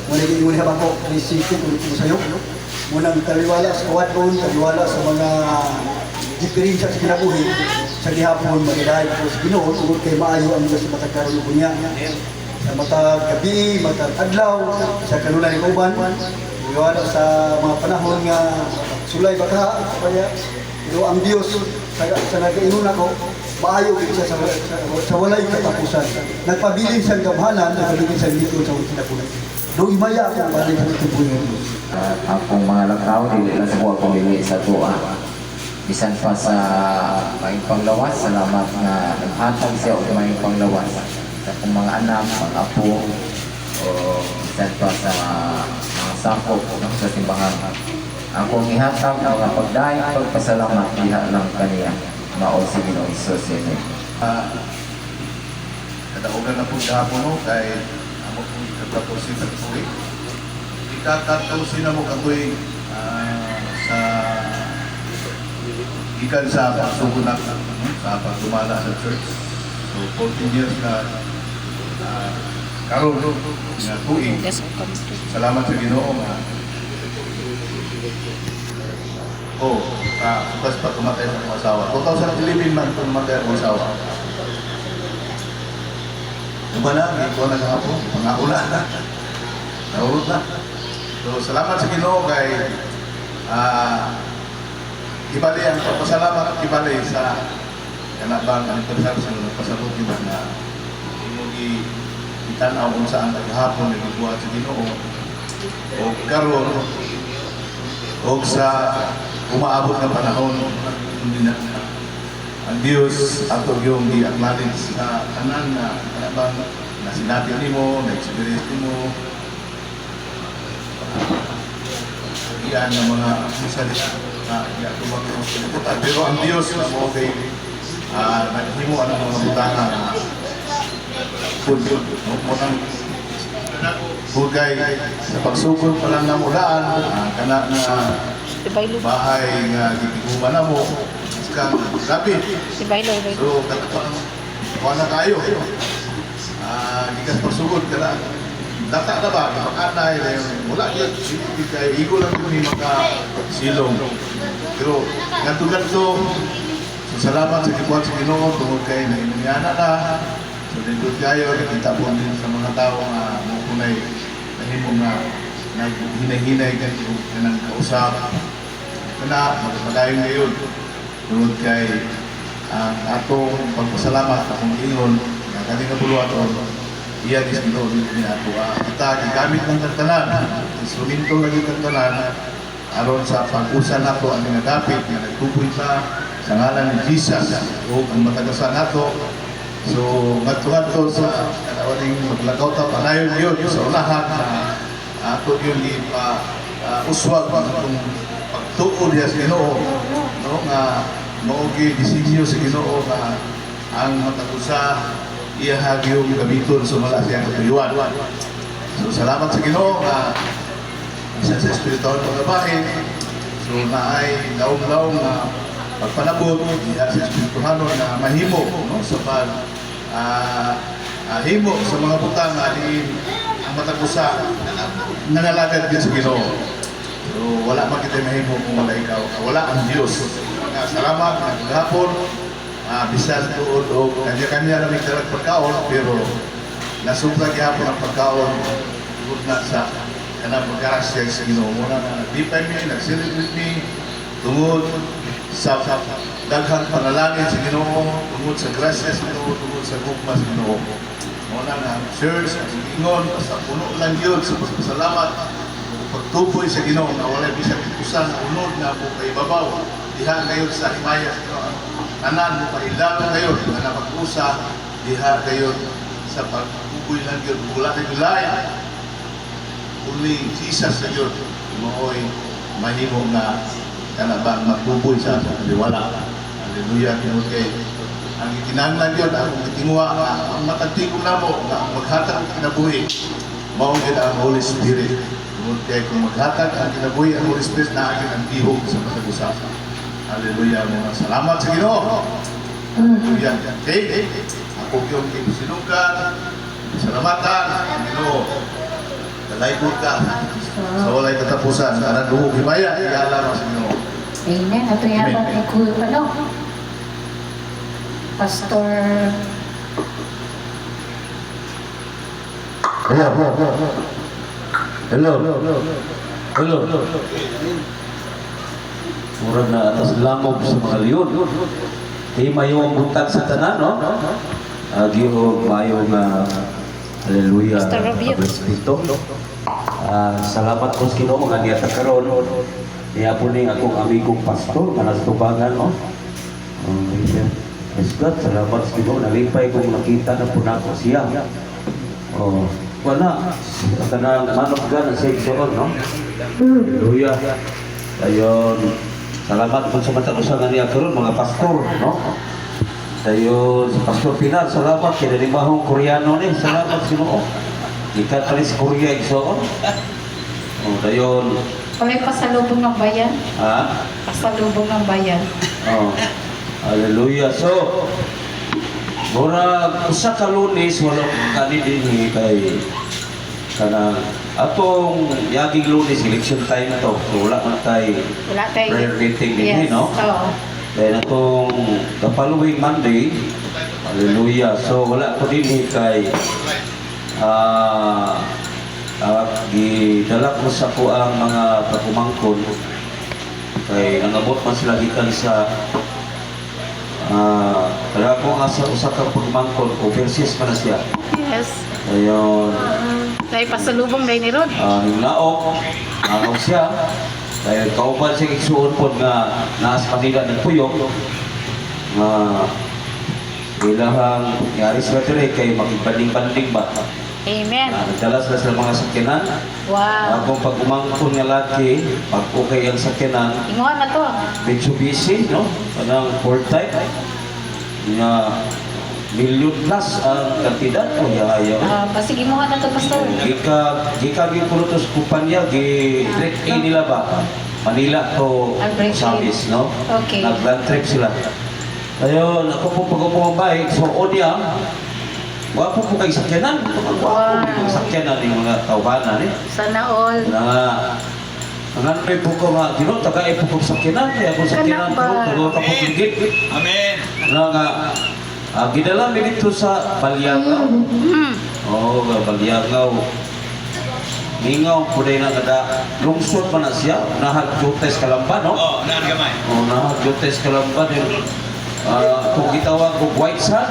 Muna ingon ni Habakuk 3:5 kung ko sayo. Munang taliwala sa kawadon, taliwala sa mga diferensya sa kinabuhi, sa gihapon magidayeg ko sa Ginoo tungod kay maayo ang Diyos sa matag karon ug unya. Sa matag gabi, matag adlaw, sa kanunay ni kauban, taliwala sa mga panahon nga sulay ba ka, kaya pero ang Dios sa nagaingon ako, maayo gid siya sa walay katapusan. Nagpabilin siyang gamhanan, nagpabilin siyang likod sa kinabuhi. Do himaya akong balik sa kinabuhi ng Diyos. Akong mga lakaw, dili lang sa kuha pamili sa tuwa. Bisan pa sa maayong panglawas, salamat nga naghatag siya og maayong panglawas sa akong mga anak, mga apo, o bisan pa sa mga sakop, no, sa simbahan. Akong ihatag mga pagdaig pagpasalamat diha lang kaniya. Mao si Ginoong Hesus. Amen. Kadaugan na po gahapon, no, kay amo pong ika-14 sa tuig. Ika-14 na mo katuig sa gikan sa pagsugod na, no, sa pagdumala sa church. So 14 years na karon nga tuig. Salamat sa Ginoo nga. Oh, pas pa tumatay sa akong asawa. 2011 man tumatay akong asawa. Diba na, hindi ko na kahapon, pangaula na. Naurot na. So, salamat sa Ginoo kay ibali ang pagpasalamat, ibali sa kanabang anniversary sa nagpasabot yun na imong itanaw kung saan naghapon nagbuhat sa Ginoo o karon o sa umaabot na panahon. Hindi na ang Dios ato yung gi-acknowledge sa tanan na kanabang na sinabi nimo, na experience nimo iyan ng mga salita na giatubang sa kalibutan. Pero ang Dios na mo kay naghimo ang mga butanga na good, no? Mo nang hugay sa pagsugod pa lang na mulaan, kana na bahay nga giguma na mo kang grabe. So katapang wala kayo. Gikas pagsugod kana data na ba makanay dayon wala gyud di kay igo lang gyud ni maka silong. Pero ngadto-ngadto, so salamat sa gibuhat sa Ginoo tungod kay nahimunyana na. So nindot kayo nakita po din sa mga tao nga mo kunay nahimo nga naghinay-hinay kanang kanang kausap kana magpadayon ngayon tungod kay ang atong pagpasalamat, akong ingon nga kani nga buluhaton iya gis Ginoo, dili ni ato. Kita gigamit ng tanan, instrumento lagi tanan aron sa pag-usa nato ang mga dapit nga nagtuboy ta sa ngalan ni Jesus o ang matagasan nato. So ngadto-ngadto sa kanawaning maglakaw ta panayon yun sa unahan na ato yun ipa uswag ang atong pagtuo diha sa Ginoo, no, nga mao gi disenyo sa Ginoo nga ang matag usa iya yung gamiton sumala siyang katuyuan. So salamat sa Ginoo nga bisan sa espiritual nga bahin, so naay laom-laom nga pagpanabot diha sa espirituhanon na mahimo, no, sa pag himo sa mga butang nga diin ang matag usa nangalagad gyud sa Ginoo. So wala man kita mahimo kung wala ikaw, wala ang Dios. Nga salamat nga gahapon bisan tuod og kanya-kanya na may pagkaon, pero nasubra gihapon ang pagkaon tungod na sa kanang paggrasya sa Ginoo. Muna na nagdipay mi, nag-celebrate mi tungod sa daghang panalangin sa Ginoo, tungod sa grasya sa Ginoo, tungod sa gugma sa Ginoo. Muna nga ang church ang ingon basta puno lang gyud sa pagpasalamat ug pagtuboy sa Ginoo nga walay bisan usa nga unod nga mo kay babaw diha ngayon sa himaya sa Ginoo. Tanan mo pahilalo ngayon nga napag-usa diha gayon sa pagtuboy lang gyud, wala kay lain, only Jesus sa gyud maoy mahimo nga kana ba magtuboy sa atong kaliwala. Hallelujah. Tungod kay ang gikinahanglan gyud, akong gitinguha nga ang matag tigom namo nga ang maghatag og kinabuhi mao gyud ang Holy Spirit. Tungod kay kung maghatag ang kinabuhi ang Holy Spirit, naa gyud ang gihog sa matag usa. Hallelujah. Mga salamat sa Ginoo. Hallelujah. Okay, ako yung gisinungkan salamatan ang Ginoo. Dalaygon ka sa walay katapusan. Anang duhog himaya, iya lamang sa Ginoo. Amen. Ato yaman ay cool ano? Pastor Hello. Hello. Hello. Murag na atas lamog sa mga leon. Di mayo ang buntag sa tanan, no? Agi og mayo nga hallelujah. Pastor Rubio. Respeto. Ah, salamat po sa Ginoo nga niya karon. Niya po ning akong amigong pastor nga nasa tubangan, no? Oh, yeah. Praise God, salamat sa Ginoo. Nalipay kong nakita na po nako siya. Oh, wala. Kanang man of God ang sa igsoon, no? Hallelujah. Ayon, salamat po sa matag usa nga niya karon mga pastor, no? Dayon, sa Pastor Pinar, salamat kay nanimahong Koreano ni, salamat sa Ginoo. Gikan pa ni sa Korea igsoon. Oh, dayon, Kami pasalubong ng bayan. Ha? Pasalubong ng bayan. Oh. Hallelujah. So, murag usa ka Lunes wala kani dinhi kay kana atong yaging Lunes, election time to. So wala man tay Wala tayo. prayer meeting dinhi, Yes. no? Oo. Then atong the following Monday, hallelujah. So wala ko dinhi kay gidala ko sa ko ang mga pagumangkon kay nangabot man sila gikan sa kaya ko nga sa usa ka pagumangkon, overseas man na siya. Ayun, Tayo pasalubong dahil ni Rod. Naog, naog siya. Dahil kauban siya igsuon po nga naas Manila nagpuyok nga ilahang yari sila diri kay makigbanding-banding ba. Amen. Nagdala sila sa mga sakyanan. Akong pag-umangkon nga laki, pag okay ang sakyanan, Ingon na to. Mitsubishi, no? Kanang four type. Nga million plus ang kantidad ko yayaw. Ah, pasig imuha na to, Pastor. Gika gika gyud kuno to sa kumpanya, gi trip A nila ba? Manila to Ah, break A. Ozamiz, no? Okay. Nag-land trip sila. Ayun, ako po pag umabay, so niya, wapo po kay sakyanan. Wapo kay sakyanan yung mga tawhanan eh. Sana all. Na nga po ko nga, Ginoo, tagay po kong sakyanan, kaya kung sakyanan Kana ba? ko, tulo ka po gigit. Amen. Na nga, gidala mi dito sa Balyagaw. Oo, nga, Balyagaw. Mingaw po na nga lungsod pa na siya, nahag Jutes Kalamba, no? Oh, naan gamay. Oh, nahag Jutes Kalamba din. Kung gitawag og white sand,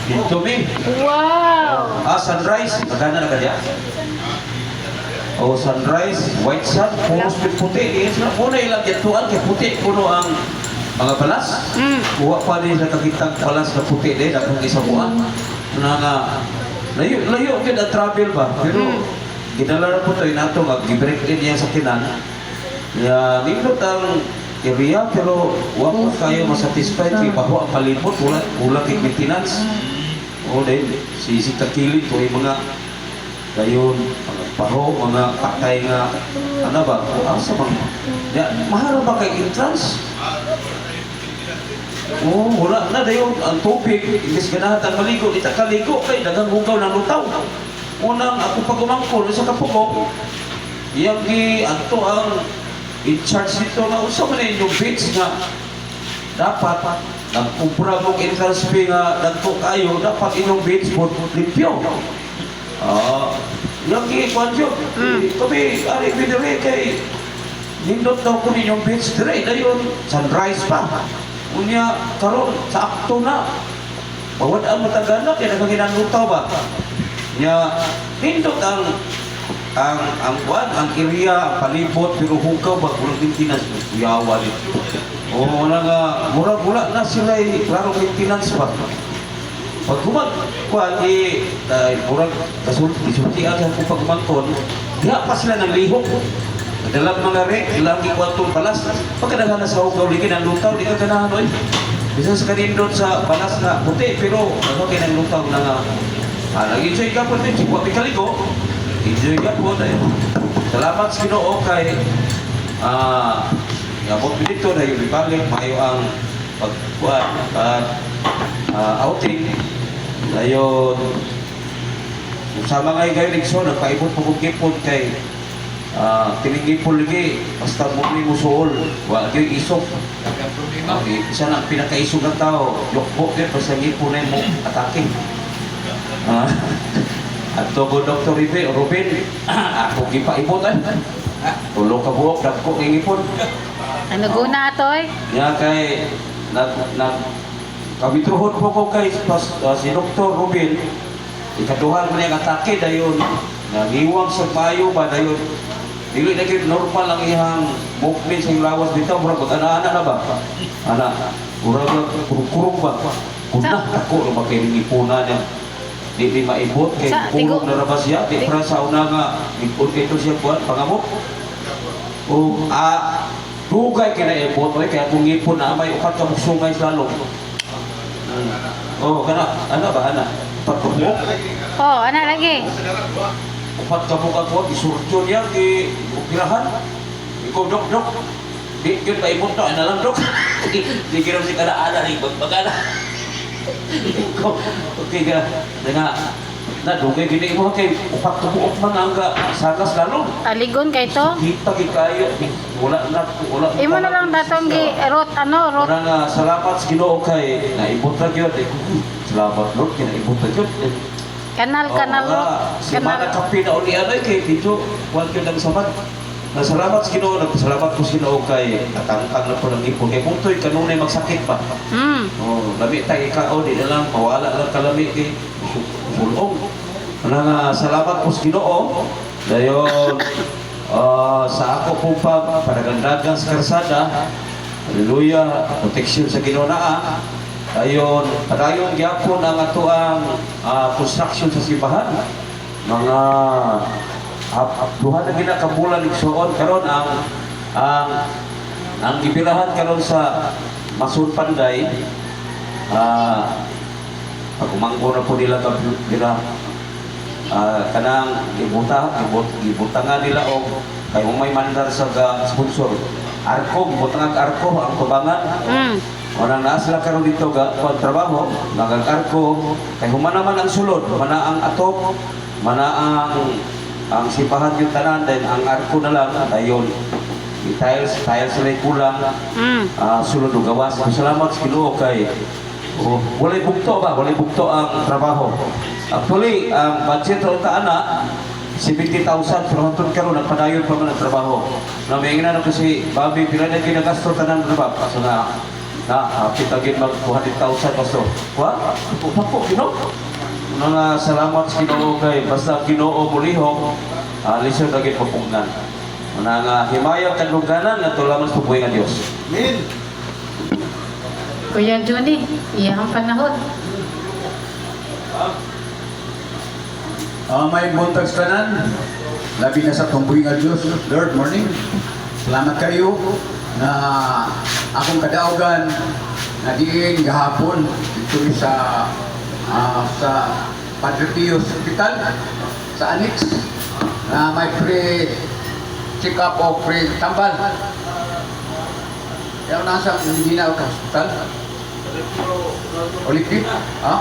dito mi. Wow! Ah, sunrise, maganda na kanya. Oh, sunrise, white sand, puros pit puti. Eh, sila muna ilang gituan kay puti puno ang mga balas. Kuha pa din sa kakitang balas na puti din, akong isa buwan. Na nga, layo, layo gyud ang travel ba? Pero, gidala na po tayo nato nga, gi-break in niya sa kinan. Ya, nindot ang area pero wa po kayo masatisfied kay baho ang palibot, wala wala kay maintenance. O din si si takilid ko yung mga dayon mga baho, mga patay nga ano ba o asa man ya mahal ba kay entrance? Oh, wala na dayon ang tubig, imbes ganahan tang maligo, di ta kaligo kay daghang hugaw ng lutaw. Unang ako pag umangkol sa kapugong, iyang gi adto ang in charge nito nga unsa man inyong beach nga dapat nagkumpra mong entrance fee nga dagko kayo, dapat inyong beach board limpyo. Ah, lagi kwan yun. Kami ari bidiri kay nindot daw ko ninyong beach dire dayon sunrise pa. Unya karon sakto na. Bawad ang matagana kay nagkaginanlutaw ba. Nya nindot ang kuan, ang area, ang palibot, pero hugaw ba kulang maintenance, kuyawa nito. O wala nga murag wala na sila klaro maintenance ba. Pag kumag kuan di ay murag kasulti sulti ang akong pagmangkon, diha pa sila ng lihok. Dalag mga rek, ilang gikuan balas. Pagkadaghan na sa hugaw, ligi ng lutaw, di ka ganahan oy. Bisan sa kanindot sa balas na puti, pero ano kay ng lutaw na nga. Nag-enjoy ka po din, sigwa kaligo. Enjoy ka po tayo. Salamat sa Ginoo kay gabot mi dito dahil ibalik maayo ang pagkuan pag outing. Dayon Sa mga higayon, igsoon, nagpaibot po kong gipon kay kining gipon lagi, basta mo ni musuol, wa gyud isok. Okay, isa na ang pinakaisog ng tao, yukbo gyud basta ngipon na mo atake. At to ko Dr. Ribe, Ruben, ako gipaibot ay. Tulo ka buok, dagko ng ngipon. Ano guna atoy? Nga kay nag nag kabitruhon po ko kay si Dr. Ruben, ikaduhan man niyang atake dayon nangiwang sa payo ba, dayon dili na gyud normal ang iyang movement sa iyang lawas bitaw, murag ana na ba, ana, murag kurog ba kuna dako ra ba kay ngipuna niya, di di maibot kay Sa kurog na ra ba siya, di pra sa una nga ipon kay to siya kuan pangamot o dugay kay naibot oy, kay akong ngipon na may upat ka sungay sa lalom. Oh, kana ana ba, ana? Upat ka buok. Oh, ana lagi. Upat ka buok ako gisurtyo niya gi operahan. Ikaw, dok, dok. Di gyud maibot na ana lang, dok. Di di gyud si kana ana ni bagana. Ikaw, okay ka. Nga na dugay gini mo kay upat ka buok man ang sagas lalom. Aligon kay to. Kita gi kayo, wala na, wala. Imo na lang datong gi rot ano, rot. Wala nga, salamat sa Ginoo kay naibot na gyud. Eh, salamat Lord kay naibot na gyud. Eh, Kanal oo kanal nga, rot. si Kanal. Mana kape na uli anay kay medyo wala gyud ang sabat. Na salamat sa Ginoo, nagpasalamat ko sa Ginoo kay natangtang na po ng ipon. Kay kung to'y kanunay magsakit pa. Oh, lami tayo ikaw, di na lang, mawala lang kalami kay sulong. Ano nga, salamat po sa Ginoo. Dayon, sa ako po pag panagandagan sa karsada, hallelujah, protection sa Ginoo naa. Dayon, padayon gyapon ang atoang construction sa simbahan. Mga duha na gina ka bulan igsuon karon ang gibirahan karon sa Masun Panday, pagumanggo na po nila nila kanang gibuta gibut gibutangan nila og kay may mandar sa ga sponsor arko, gibutangan arko ang tubangan. Wala na sila karon dito ga kuan trabaho nagang arko kay humana man ang sulod, humana ang atop, mana ang simbahan yung tanan, then ang arko na lang dayon i-tiles tiles sila kulang. Sulod ug gawas. Salamat sa Ginoo kay oh, walay bugto ba, walay bugto ang trabaho. Actually, ang budget ra ta ana 70,000, pero hantod karon nagpadayon pa man ang trabaho. Na may ingnan ako si Bobby, pila na ginagasto tanan na ba? So na na hapit agin mag 200,000, pastor. Wa? Upa po, Ginoo. Mga salamat sa Ginoo kay basta Ginoo mulihok, lisod agin mapugnan. Una nga himaya kadungganan nga tulaman sa buhay nga Dios. Amen. Kuya Johnny, iyang panahon. May buntag sa tanan, labi na sa tumbuhi nga Diyos. Lord, morning. Salamat kayo na akong kadaugan na diin gahapon dito sa Padre Pio Hospital sa Annex na may free check up o free tambal. Kaya nasa hindi na ka hospital. Olipit? Ha?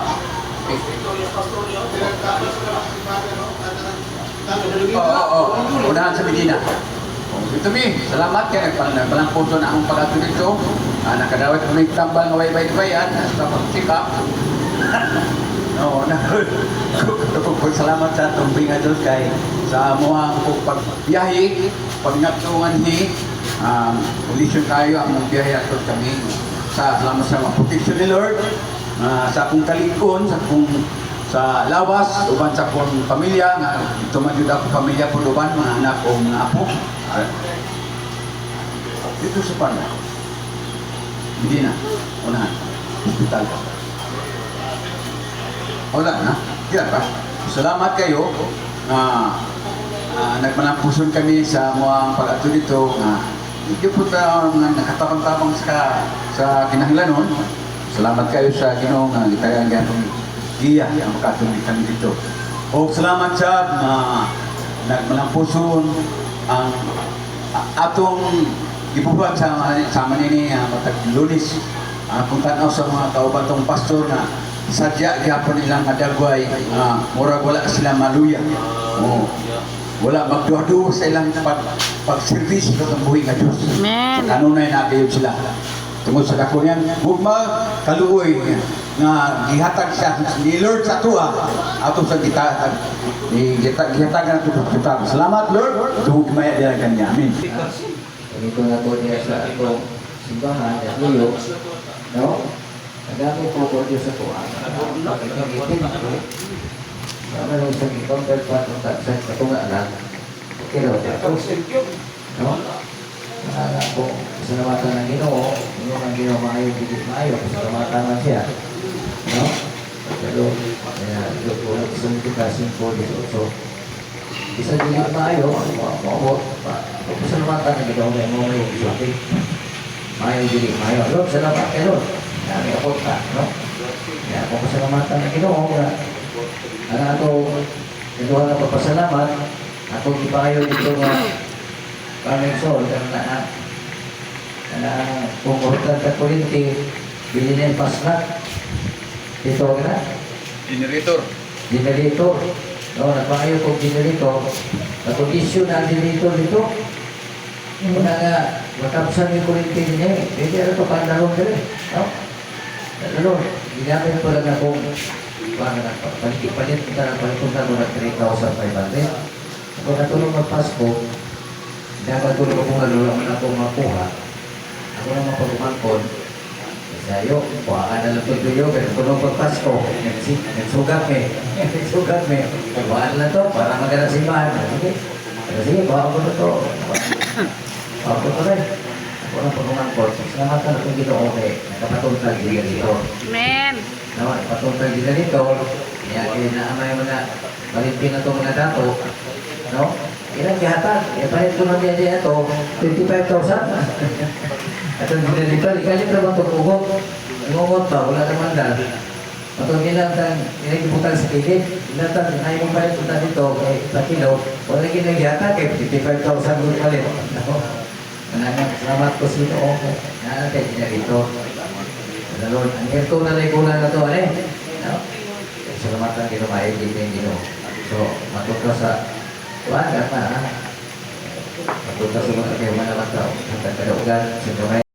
Okay. Oo. Unahan sa Medina. Oh, ito mi, salamat kay nagpalang puso na akong pag-ato dito. Nakadawat kami tambal nga way-way-wayan sa pag-check up. Oo, na. Salamat sa tumbing nga Diyos kay sa amuang pagbiyahe, pagnatungan ni ulisin tayo ang mong biyahe ato kami. Sa salamat sa mga protection ni Lord, sa akong kalikon, sa akong sa lawas, uban sa akong pamilya, nga ito man jud ako pamilya po uban, mga anak o mga apo. Dito sa Panda. Hindi na. Unahan. Hospital. Wala na. Di ba? Salamat kayo na nagmalampuson kami sa mga pag-ato dito nga medyo po ta nga nakatabang-tabang sa kinahanglanon. Salamat kayo sa Ginoo nga gitagaan gyapon giya ang makatong kami dito. O salamat sa na nagmalampuson ang atong gibuhat sa manini matag Lunes. Kung tanaw sa mga kauban tong pastor na Sadya gyapon ilang madagway nga murag wala sila maluya. Oh. Wala magduha sa ilang pag-service sa katong buhi nga Diyos. Amen. Kanunay na kayo sila. Tungod sa dako niyan, gugma kaluoy nga gihatag siya ni Lord sa tuwa ato sa kita ni kita gihatagan ato sa kita. Salamat, Lord, tungod maya dira kanya. Amen. Ganito na po niya sa atong simbahan at luyo, no? Nagamit po ko Diyos sa tuwa. Pagkakamitin ko, ano lang isang counterpart ng sa katunga lang, okay raw ito. No? Nga po, pasalamatan ng Ginoo, ingon ang Ginoo maayo, dili maayo, pasalamatan man siya. No? Pero, kaya, ito po, isang kita, 5, 18. Bisa dili maayo, mo pasalamatan ng Ginoo kay mo may sulti. Maayo dili maayo. Lord, salamat kay Lord. Nami ako ka, no? Kaya ako pasalamatan ng Ginoo nga ang ato ginoo na pagpasalamat, ako gipayo dito nga Carmen Sol, kana na kung urutan ka kuryente, bili na yung pasnak. Dito ka na. Generator. Generator. No, nagpayo kong generator. Nag-issue na ang generator dito. Una nga, matapsan yung kuryente niya eh. Pwede ano ito, panlalong dito. No? Panlalong. Ginamit ko lang akong palit ko na palit ko na 3,500. Kung natulong magpasko, dapat tulong ko nga lula man ako makuha. Ako naman pag-umangkon, sayo, kuhaan na lang tuyo, pero kung pagpasko, nagsugat me, nagsugat me, kuhaan lang to, para maganda simbahan. Sige, pero sige, kuhaan ko na to. Kuhaan ko to rin. Ako na pag-umangkon, salamat na itong Ginoo kay nakapatuntag dito dito. Amen. No, ipatuntag dito dito, kaya kaya na may mga balintin na itong mga dato, no? Ilang gihatag, ipalit ko lang niya ito, 25,000. Atong dito, ikalit na ba itong ugot? Ngungot ba? Wala naman dal. Atong ilang tang, ilang ibutan sa kilid, ilang tang, ay mo palit punta dito, kay Patino, wala ginagihata, kay 55,000 kung palit. No? Maraming salamat ko sino, okay. Naantay niya dito. The Lord, ang aircon na lang kulang na to, ano eh? No? Salamat ang Ginoo, maayo dito yung Ginoo. So, matuto sa kuan, ka pa, ha? Matuto sa mga kayo mga tao, ang tagkadaugan, sa gamay.